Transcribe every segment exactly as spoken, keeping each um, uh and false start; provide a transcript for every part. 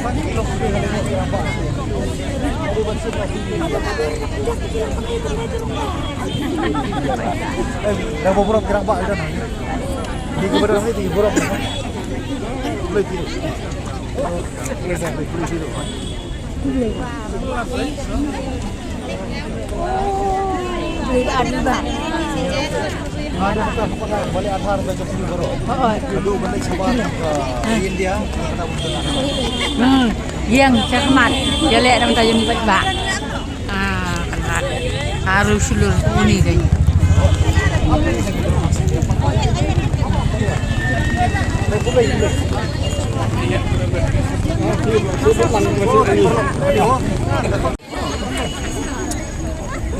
Eh, dah beberapa gerak bak dah. Di kepada ni di borok. Boleh tidur. Boleh tidur. Hmm, ïeng, sha khmat. Ïaleh na ka bynta jong ngi paidbah. Ah, kan rat. Haru shlur uni dei.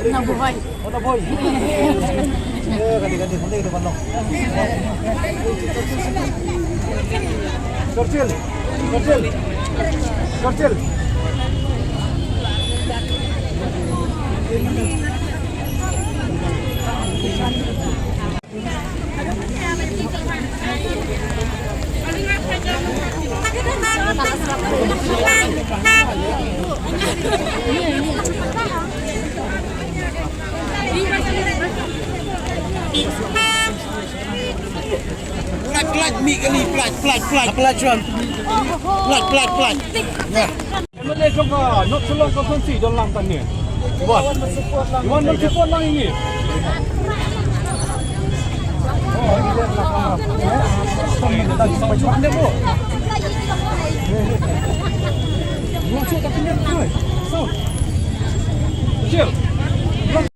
Na buhai. Oh, na buhai. Eh, ganti, ganti, ganti, ganti, ganti. Churchill, Churchill, Churchill. Plat, plat, mi kali, plat, plat, plat. Plat, plat. Plat, plat, plat. Ya. M L A jong ka North Shillong constituency, John Langtang ne. Wan. Wan ban support lang ïa ngi. Chill.